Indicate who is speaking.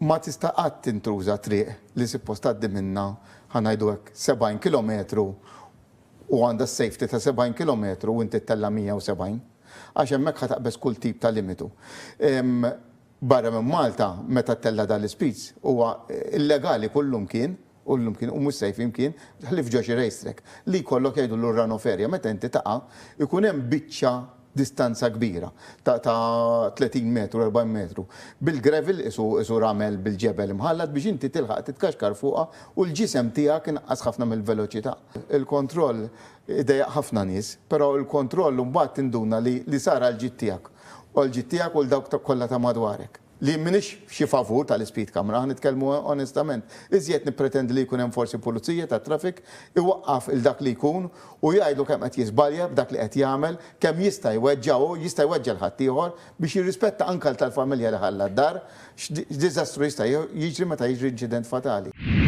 Speaker 1: Ma tista' qatt tintuża triq li suppost tgħaddi minnha, ħa ngħidu hekk, 70 kilometru u għandha s-safety ta' 70 kilometru u inti ttella' 170. Għax hemmhekk ħa taqbeż kull tip ta' limitu. Barra minn Malta, meta ttella' dan l-ispeeds, huwa illegali kullumkien, kullumkien u mhux safe imkien, ħlief ġo xi racetrack, li jkollok jgħidulu run-off area. Meta inti taqa', ikun hemm biċċa distanza kbira ta' ta' 30 metru, 40 metru, bil-gravel qisu qisu ramel bil-ġebel imħallat biex inti tilħaq titkaxkar fuqha u l-ġisem tiegħek inaqqas ħafna mill-veloċità. Il-kontroll idejjaq ħafna nies, però l-kontroll imbagħad tinduna li li sar għall-ġid tiegħek u għall-ġid tiegħek u 'l dawk kollha ta' madwarek. Li m'iniex xi favur tal-ispeed camera, ħa nitkellmu onestament. Iżjed nippretendi li jkun hemm forsi pulizija tat-traffic iwaqqaf 'il dak li jkun u jgħidlu kemm qed jiżbalja b'dak li qed jagħmel, kemm jista' jweġġa' hu, jista' jweġġa' 'l ħaddieħor, biex jirrispetta anke 'l tal-familja li ħalla d-dar, x'diżastru jista' jiġri meta jiġri inċident fatali.